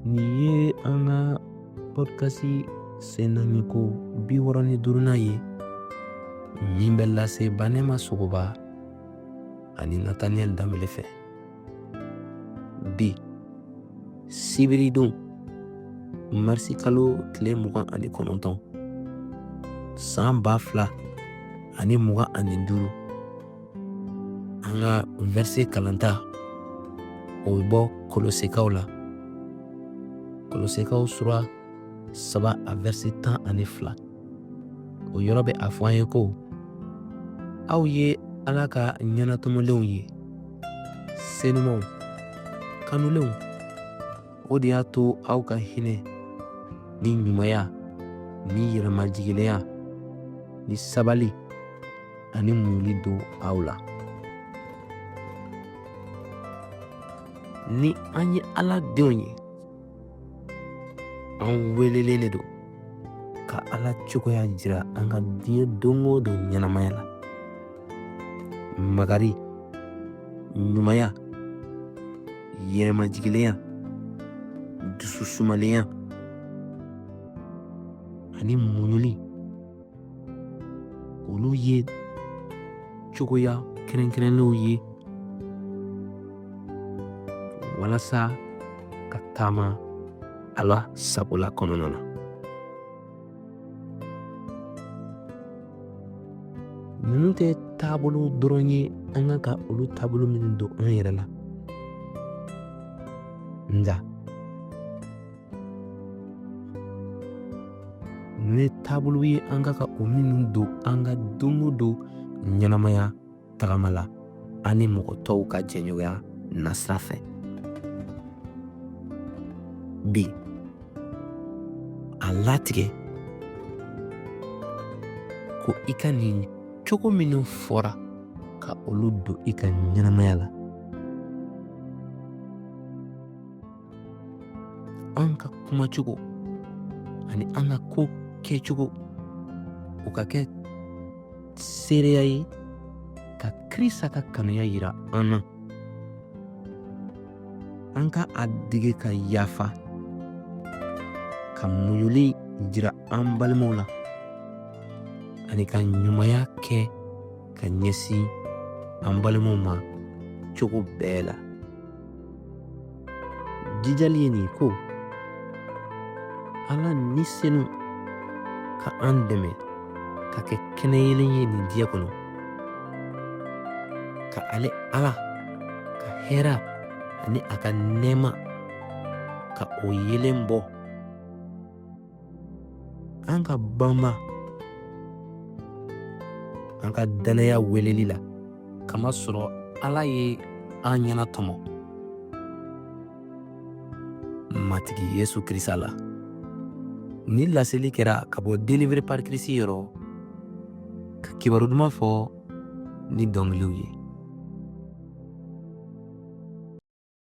Nin ye an ka pɔdikasi sennaaniko 65nan ye min bɛ lase Banɛma Sogoba ani Nataniyɛli Danbele fɛ. Bi sibiridon marisi kalo tile 29 san 2025, an ka vɛrise kalanta o bɛ bɔ Kolosekaw la, Kolosekaw sura 3 a vɛrise 12. O yɔrɔ bɛ a fɔ an ye ko aw ye Ala ka ɲɛnatɔmɔlenw ye, senumaw, kanulenw. O de y'a to aw ka hinɛ ni ɲumanya ni yɛrɛmajiginlenya ni sabali ani muɲuli don aw la. Ni an ye Ala denw ye, an welelen de don ka Ala cogoya jira an ka diɲɛ don o don ɲɛnamaya la. Makari, ɲumanya, yɛrɛmajiginlenya, dususumalenya ani muɲuli, olu ye cogoya kɛrɛnkɛrɛnnenw ye walasa ka taama Ala sagola kɔnɔna na. Ninnu tɛ taabolo dɔrɔn ye an ka ka olu taabolo minnu don an yɛrɛ la, nka ninnu ye taabolo ye an ka ka o minnu don an ka don o don ɲɛnamaya tagama la an ni mɔgɔ tɔw ka jɛɲɔgɔnya nasira fɛ. Bi a latigɛ ko i ka nin cogo minnu fɔra ka olu don i ka ɲɛnamaya la. An ka kumacogo ani an ka ko kɛcogo, o ka kɛ seereya ye ka Krista ka kanuya yira an na. An ka a dege ka yafa, ka muɲuli jira an balimaw la ani ka ɲumanya kɛ ka ɲɛsin an balimaw ma cogo bɛɛ la. Jijali ye nin ko Ala Ni Senu ka an dɛmɛ ka kɛ kɛnɛyeelen ye nin diɲɛ kɔnɔ, ka ale Ala ka hɛrɛ ani a ka nɛɛma ka o yeelen bɔ. An ka banba an ka dannaya weleli la, kamasɔrɔ Ala ye an ɲɛnatɔmɔ Matigi Yesu Krista la. Nin laseli kɛra ka bɔ Délivré par Christ yɔrɔ, ka kibaru duman fɔ ni dɔnkiliw ye.